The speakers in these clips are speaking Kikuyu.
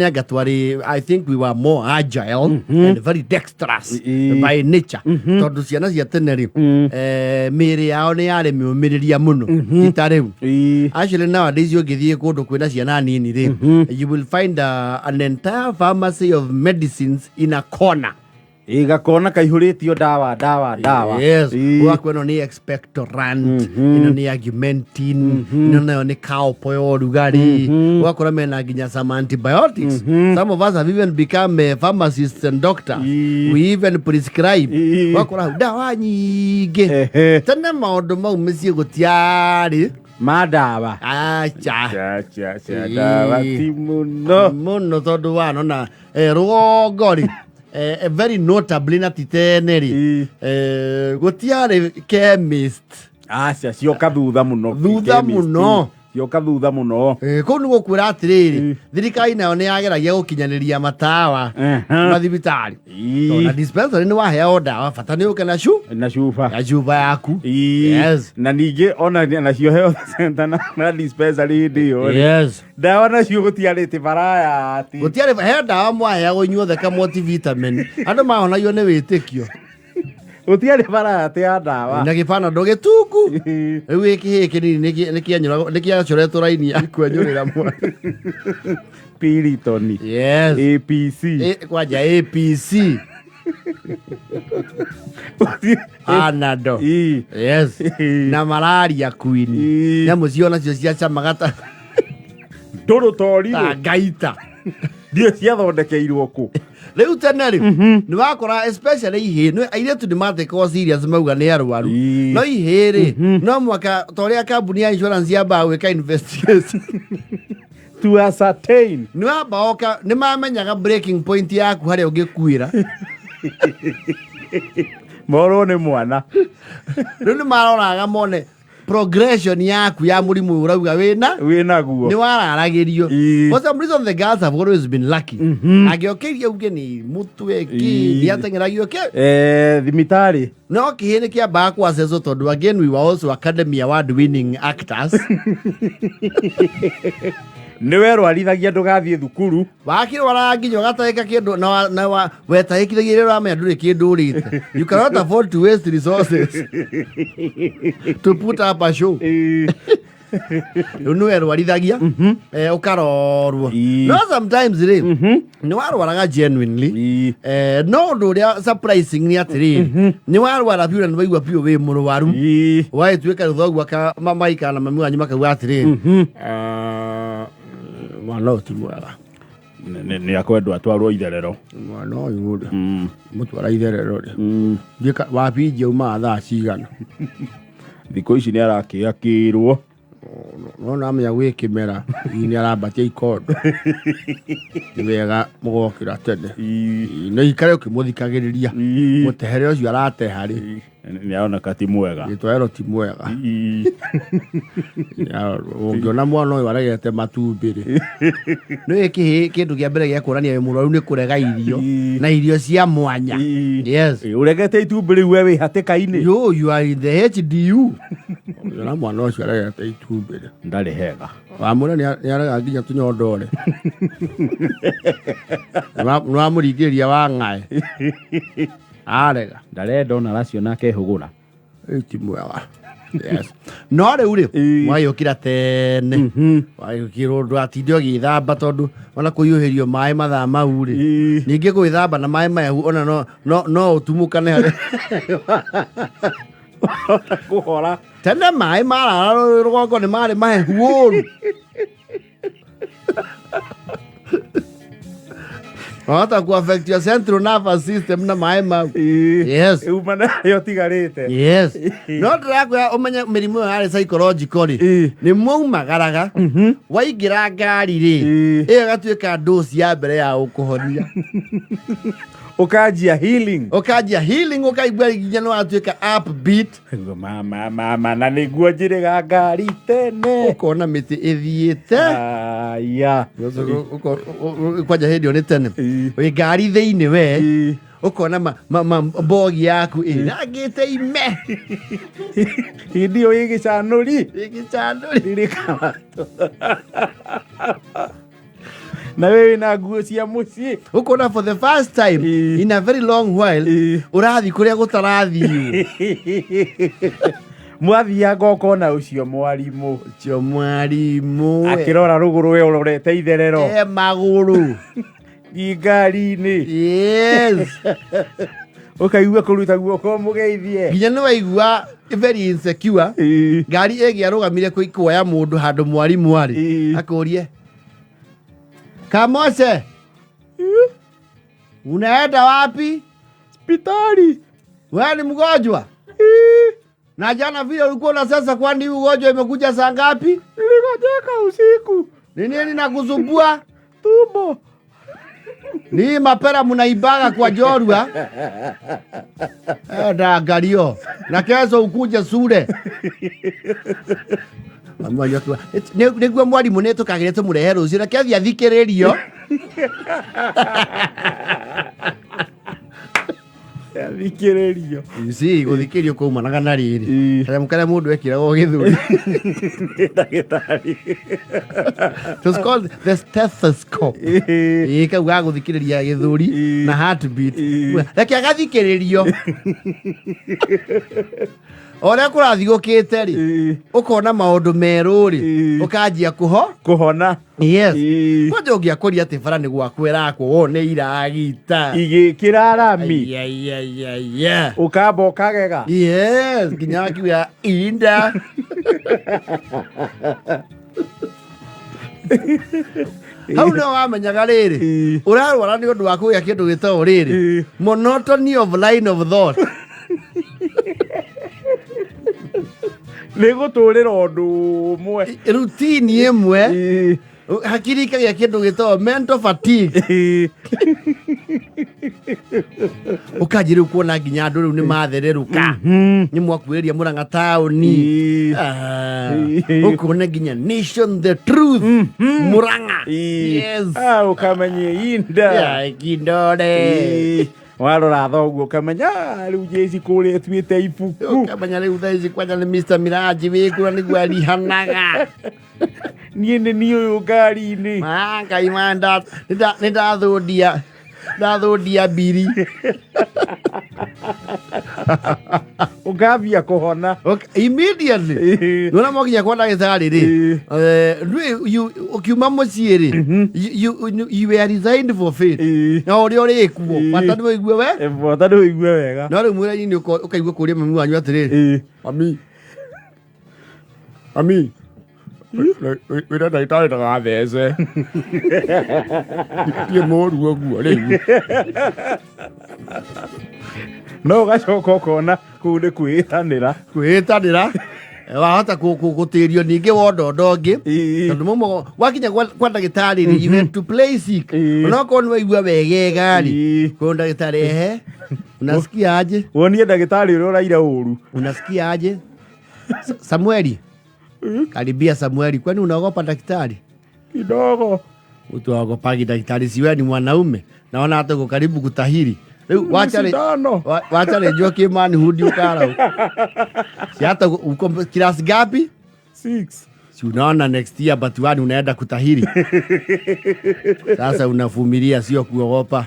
Nĩ anga twarĩ, I think we were more agile and very dexterous by nature, tondũ ciana cia tene rĩ, mĩĩrĩ yao nĩ yarĩ mĩũmĩrĩria mũno, ti ta rĩu. Actually, nowadays ũngĩthiĩ kũndũ kwĩna ciana nini rĩ, you will find an entire pharmacy of medicines in a corner. Ĩ, gakona kaihũrĩtio ndawa, ndawa, ndawa. Yes. Ĩ. Ũgakuona ĩno nĩ expectorant, ĩno nĩ Augmentin, ĩno nayo nĩ cowpo ya ũrugarĩ. Ũgakora mena nginya some antibiotics. Some of us have even become pharmacists and doctors. We even prescribe. Ũgakora hau ndawa nyingĩ. Tene maũndũ mau mĩciĩ gũtiarĩ Ma ndawa. Acha. Cha, cha, cha, ndawa ti mũno. Mũno, tondũ wanona rũgongo rĩ, very notably na ti tene rĩ, gũtiarĩ chemist. Aca, cioka thutha mũno. Thutha Chemist. Mũno. Cioka thutha mũno. Kũu nĩ gũkwĩra atĩrĩrĩ, thirikari nayo nĩ yageragia gũkinyanĩria matawa mathibitarĩ. Tondũ na dispensary nĩ waheagwo ndawa, bata nĩ ũke na cu Na cuba. Na cuba yaku. Yes. Na ningĩ ona nacio health center na dispensary hĩndĩ ĩyo rĩ, ndawa nacio gũtiarĩte baraya atĩ. Gũtiarĩ he ndawa mwaheagwo inyuothe, ka multivitamin, andũ mahonagio nĩ wĩtĩkio. Gũtiarĩ baraya atĩ ya ndawa. Na gĩpanado gĩtungu rĩu gĩkĩ kĩhĩĩ kĩnini nĩ kĩacoretwo raini ya kwenyũrĩra mwana. Piriton. Yes. APC. Kwanja APC, Anado. Yes. Na malaria queen. Nyamũ cio nacio ciacamaga ta Ndũrũ torirũ. Ta ngaita. Ndiũ ciathondekeirwo kũ. Rĩu tene rĩ, nĩ wakora especially ihĩĩ, airĩtu nĩ matekwo serious mauga nĩ arwaru, no ihĩĩ rĩ, no mwaka ta ũrĩa kambuni ya insurance yambaga gwĩka investigation to ascertain. Nĩ wamba oka nĩ mamenyaga breaking point yaku, harĩa ũngĩkuĩra. Morwo nĩ mwana. Rĩu nĩ maroraga mone progression yaku ya mũrimũ ũyũ ũrauga wĩna wĩnaguo. Nĩ wararagĩrio. For some reason the girls have always been lucky. Angĩokĩirie uge nĩ mũtwe kĩ, nĩ ateng'eragio kĩ. Thibitarĩ. No kĩhĩ nĩ kĩambaga kuaceco, tondũ again we were also Academy Award winning actors. Nĩ werwarithagia ndũgathiĩ thukuru. Wakĩrwara nginya ũgatahĩka kĩndũ na wetahĩkithagia rĩrĩa ũramenya ndũrĩ kĩndũ ũrĩte. You cannot afford to waste resources to put up a show. Rĩu nĩ werwarithagia, ũkarorwo. No sometimes rĩ, nĩ warwaraga genuinely. No ũndũ ũrĩa surprising nĩ atĩrĩrĩ, nĩ warwara biũ na nĩ waigua biũ wĩ mũrwaru, wagĩtuĩka rĩu thoguo maikara na mami wanyu makauga atĩrĩrĩ, "Ah, mwana ũyũ ti mwega." Nĩ akwendwo atwarwo itherero. Mwana ũyũ rĩ, mũtwara itherero rĩ, wabinjia umaga thaa cigana? Thikũ ici nĩ arakĩakĩrwo. No namenya gwĩ kĩmera, hihi nĩ arambatia ikondo, nĩ wega mũgokĩra tene. Nĩ ikare ũkĩmũthikagĩrĩria mũtehere ũcio arateha rĩ. Nĩ aroneka ti mwega. Gĩtoero ti mwega. Ũngĩona mwana ũyũ aregete matumbĩ rĩ, nĩ kĩhĩ kĩndũ kĩa mbere gĩa kuonania wĩ mũrwaru nĩ kũrega irio, na irio cia mwanya. Yes. Ũregete itumbĩ rĩu we wĩ hatĩka-inĩ. You are in the HDU. Ũngĩona mwana ũcio aregete itumbĩ rĩ, ndarĩ hega. Wamwĩra nĩ arega nginya tũnyondore, nĩ wamũringĩrĩria wang'ae, arega. Ndarenda ona racio akehũgũra. Ĩ, ti mwega. Yes. No rĩu rĩ, wagĩũkĩra tene, wagĩũkĩra ũndũ atinde ũgĩthamba, tondũ ona kũhiũhĩrio maĩ mathaa mau rĩ, ningĩ gwĩthamba na maĩ mahehu ona no ũtumũkane harĩa. Kũhora. Tene maĩ marara rũgongo nĩ marĩ mahehu ũru. Wahota ku affect your central nervous system na maĩ mau. Yes. Uma nayo tigarĩte. Yes. No ndĩrakwĩra ũmenye mĩrimũ ĩyo yarĩ psychological rĩ, nĩ mwaumagaraga, waingĩra ngari rĩ, ĩyo ĩgatuĩka ndosi ya mbere ya ũkũhonia. Ũkanjia healing. Ũkanjia healing, ũkaigua nginya nĩ watuĩka upbeat. Mama, mama, na nĩguo njĩrĩga ngari tene. Ũkona mĩtĩ ĩthiĩte. Aya. Kwanja hĩndĩ ĩyo nĩ tene wĩ ngari thĩinĩ we, ũkona mbogi yaku ĩrangĩte ime. Hĩndĩ ĩyo ĩ gĩcanũri. Ĩ gĩcanũri. Ririkana. Na we wĩna nguo cia mũciĩ. Ũkona for the first time in a very long while ũrathiĩ kũrĩa gũtarathiĩ. Mwathianga ũkona ũcio mwarimũ. Ũcio mwarimũ. Akĩrora rũgũrũ we ũrorete itherero. E magũrũ. I ngari-inĩ. Yes. Ũkaigua kũruta guoko mũgeithie. Nginya nĩ waigua very insecure. Ngari ĩngĩarũgamire kuoya mũndũ handũ mwarimũ arĩ. Akũrie. Kamose. Unaenda wapi? Hospitali. Wewe ni mgonjwa? Na jana vile ulikuwa na sasa, kwani ugonjwa imekuja saa ngapi? Niligojeka usiku. Ni nini nakusumbua? Tumbo. Ni mapera mnaibaga kwa jorua. Ndaangario. Na kesho ukuje sure. Nĩguo mwarimũ nĩ tũkagĩre tũmũrehe rũciũ na kĩathiĩ athikĩrĩrio. Athikĩrĩrio. You see, gũthikĩrĩrio kwaumanaga na rĩrĩ. Kanyamũ karĩa mũndũ ekĩragwo gĩthũri. Ndagĩtarĩ. It was called the stethoscope. Ĩĩ, kau ga gũthikĩrĩria gĩthũri na heartbeat. Reke agathikĩrĩrio. O ũrĩa kũrathiĩ gũkĩte rĩ, ũkona maũndũ merũ rĩ, ũkanjia kũho kũhona. Yes. Kwanja ũngĩakũria atĩ bara nĩ gwaku ĩrakwo wone iragita igĩkĩra rami. Yeah. Ũkamba ũkagega. Yes, nginya akiuga inda. Hau no wamenyaga rĩrĩ ũrarwara nĩ ũndũ wa kũgĩa kĩndũ gĩtagwo rĩrĩ monotony of line of thought. Nĩ gũtũrĩra ũndũ ũmwe. Routine ĩmwe. Hakiri ikagĩa kĩndũ gĩtagwo mental fatigue. Ũkanjia rĩu kuona nginya andũ rĩu nĩ mathererũka. Nĩ mwakuĩria Mũrang'a taũni. Ũkona nginya Nation the Truth. Mũrang'a. Yes. Ũkamenya inda. Yeah, kindore. Warora thoguo ũkamenya rĩu jeci kũrĩa ĩtuĩte ibuku. Ũkamenya rĩu thaa ici kwanja nĩ Mr. Miraji wĩkũra nĩguo arihanaga. Niĩ nĩ niĩ ũyũ ngari-inĩ. Ngai ma nĩ ndathũndia. Ndathũndia mbiri. Ũkambia kũhona. Okay, immediately. Nona mwakinya kwa ndagĩtarĩ rĩ, ũkiuma mũciĩ rĩ, you were resigned for fate. Na ũrĩa ũrĩkuo, bata nĩ ũigue we. Bata nĩ ũigue wega. No rĩu mwĩra-inĩ ũkaigua kũria mami wanyu atĩrĩrĩ. Mami. Mami. Wĩra ndagĩtarĩ ndagathece. Ndiĩ mũru ũguo rĩu. No ũgacoka ũkona kũu nĩ kwĩĩtanĩra. Kwĩĩtanĩra. Wahota gũtĩrio ningĩ wondondo ũngĩ. Tondũ mũmo wakinya kwa ndagĩtarĩ rĩ, you had to play sick. Onokorwo nĩ waigua wegega rĩ, kwa ndagĩtarĩ ehe, unasikia aje? Wonie ndagĩtarĩ ũrĩa ũraira ũru. Unasikia aje? Samueli. Karibia Samueli, kwani unaogopa daktari? Kidogo. Utuogopagi daktari, si wewe ni mwanaume. Naona hata uko karibu kutahiri. Rĩu wacha rĩnjwo kĩmanhood ũkarau. Si hata uko class ngapi? 6. Si unaona next year but one unaenda kutahiri. Sasa unavumilia, sio kuogopa.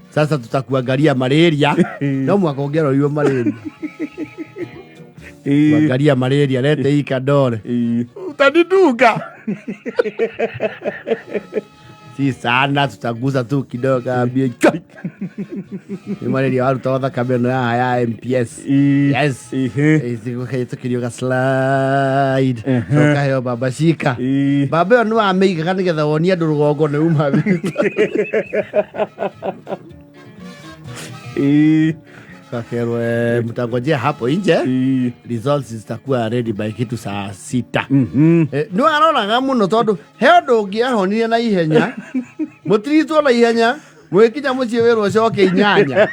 Sasa tutakuangalia malaria. No mwaka ũngĩarorirwo malaria. Kuangalia malaria, lete hii kadole. Utanidunga. Si sana, tutaguza tu kidogo, ambie, Chwa! Ni malaria waruta thakame ĩno ya ya MPS. Yes. Tukirio ga slide. Ũkaheo baba shika. Baba ĩyo nĩ wamĩigaga nĩgetha wonie andũ rũgongo nĩ uma. Kakerwo, mtangojea hapo nje. Results zitakuwa ready by kitu saa 6. Nĩ waroraga mũno tondũ he ũndũ ũngĩ ahonire na ihenya. Mũtiritwo na ihenya. Mwĩkinya mũciĩ wĩrwo ũcoke 8.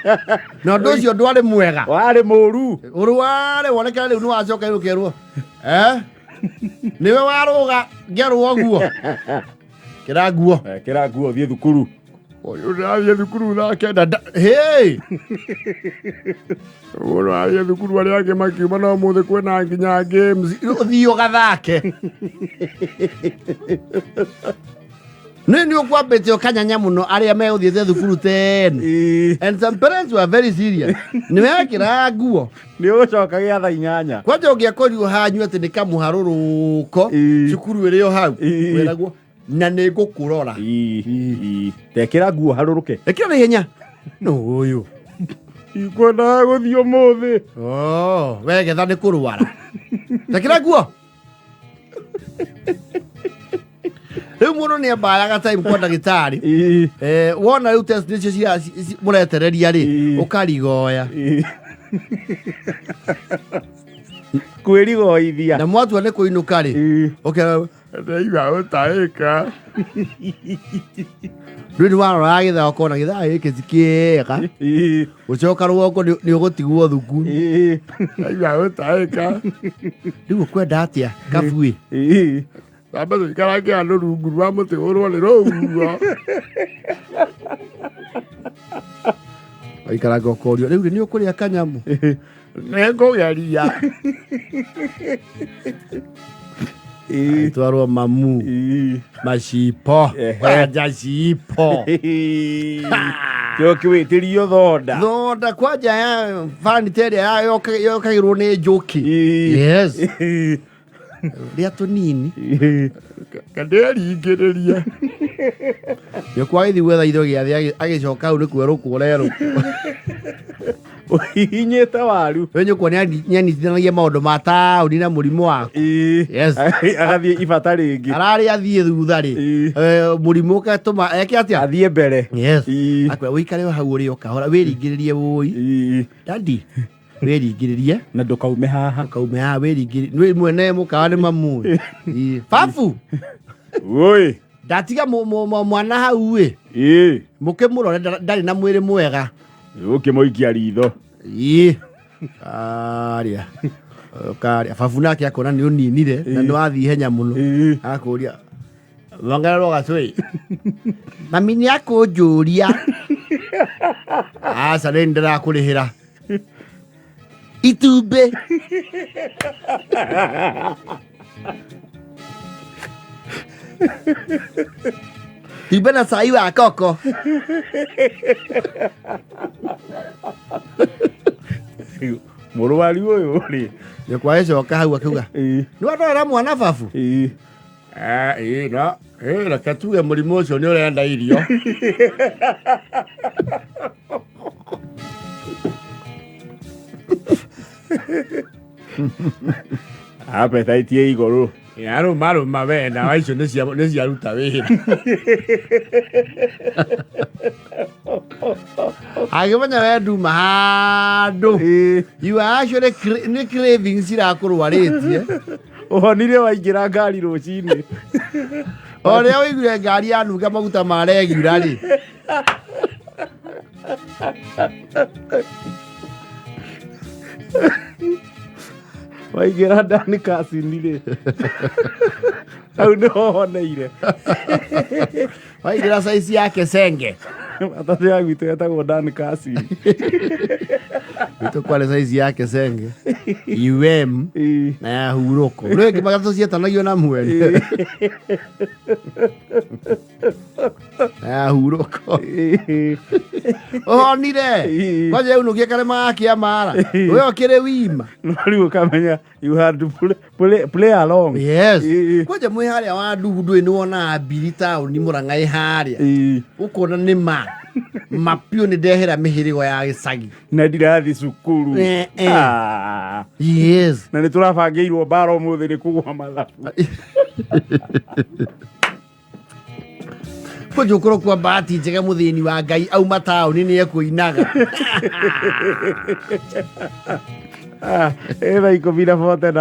Na ũndũ ũcio ndwarĩ mwega. Warĩ mũru. Ũrware wonekera rĩu nĩ wacoka rĩu ũkerwo. Nĩwe warũga ngerwo ũguo. Kĩra nguo. Kĩra nguo thiĩ thukuru. Ũyũ ndĩrathiĩ thukuru thaa kenda hey! Ũyũ ndĩrathiĩ thukuru arĩa angĩ makiuma no ũmũthĩ kwĩna nginya games. Ũthiĩ ũgathake. Nĩ nĩ ũkwambĩte ũkanyanya mũno arĩa megũthiĩte thukuru tene. And some parents were very serious. Nĩ wekĩraga nguo. Nĩ ũgũcoka gĩa thaa 8. Kwanja ũngĩakorirwo hanyu atĩ nĩ kamũharũrũko cukuru ĩrĩ o hau. Wĩragwo na nĩ ngũkũrora. Ĩĩ. Tekĩra nguo harũrũke. Ĩkĩra na ihenya. Nũ ũyũ? Ikwendaga gũthiĩ ũmũthĩ. Oh, wegetha nĩ kũrwara. Tekĩra nguo. Rĩu mũndũ nĩ ambayaga time kwa ndagĩtarĩ. Wona rĩu test nĩcio mũretereria rĩ, ũkarigoya. Kwĩrigoithia. Na mwatua nĩ kũinũka rĩ, ũkera ndaigua gũtahĩka. Rĩu nĩ waroraga gĩthaa ũkona gĩthaa gĩkĩ ti kĩega. Gũcoka rũgongo nĩ ũgũtigwo thukuru. Ndaigua gũtahĩka. Rĩu ũkwenda atĩa kabuĩ? Tamba tũikarange andũ rungu rwa mũtĩ ũrwo nĩ rũhuho. Waikaranga ũkorio rĩu rĩ nĩ ũkũrĩa kanyamũ? Nĩngũgeria. Twarwo mamu macipo. Kwanja cipo. Kĩo kĩwĩtĩrio thonda. Thonda kwanja ya vanity ĩrĩa yokagĩrwo nĩ njũkĩ. Yes. Rĩa tũnini. Kanderingĩrĩria. Nyũkwa agĩthiĩ gwetha indo gĩathĩ agĩcoka hau nĩ kwerũkwo ũrerũkwo. Ũhihinyĩte waru. We nyũkwa nĩanyitithanagia maũndũ ma taũni na mũrimũ waku. Yes. Agathiĩ ibata rĩngĩ. Ararĩ athiĩ thutha rĩ. Mũrimũ ũgatũma eke atĩa? Athiĩ mbere. Yes. Akwĩra ũikare o hau ũrĩ o kahora wĩringĩrĩrie wũi. Daddy. Wĩringĩrĩrie. Na ndũkaume haha. Ndũkaume haha wĩringĩrĩrie. Nĩ mwene mũkawa nĩ mamu. Babu. Woi. Ndatiga mwana hau ĩ. Mũkĩmũrore ndarĩ na mwĩrĩ mwega. Ũkĩmũikia ritho. Karĩa. Karĩa. Babu nake akona nĩ ũninire na nĩ wathiĩ ihenya mũno. Akũria wongererwo gacui. Mami nĩ akũnjũria. Aca nĩ ndĩrakũrĩhĩra. Itumbĩ. Itumbĩ na cai wa koko. Mũrwaru ũyũ rĩ. Nyũkwa agĩcoka hau akiuga, nĩ watwarĩra mwana babu? Ĩĩ, no, reke tuge mũrimũ ũcio nĩ ũrenda irio. Appetite ĩ igũrũ. Yarũma rũma we, ndawa icio nĩ ciaruta wĩra. Agĩmenya we nduma handũ. You are actually nĩ cravings irakũrwarĩtie. Ũhonire waingĩra ngari rũcinĩ. O rĩrĩa ũiguire ngari yanunga maguta ma regular rĩ. Waingĩra ndani kasini rĩ. Hau nĩho honeire. Waingĩra size yake senge. Matatũ ya gwitũ yetagwo Dan Kasini. Gwitũ kwarĩ size yake senge. UM na ya hurũko. Rĩu ĩngĩ matatũ ciĩtanagio na mwene. Na ya hurũko. Ũhonire. Kwanja yaunũkia karema ga kĩamara. We ũkĩrĩ wima. No rĩu ũkamenya you had to play along. Yes. Kwanja mwĩ harĩa wa ndugu ndũĩ nĩ wonaga mbiri taũni Mũrang'a ĩ harĩa. Ũkona nĩ ma. Mapiũ nĩ ndehera mĩhĩrĩgo ya gĩcagi. Na ndirathiĩ cukuru. Yes. Na nĩ tũrabangĩirwo mbara ũmũthĩ nĩ kũgwa mathabu. Kwanja ũkorwo kwa bahati njega mũthĩni wa Ngai auma taũni nĩ ekũinaga. Ĩna 10 na 49.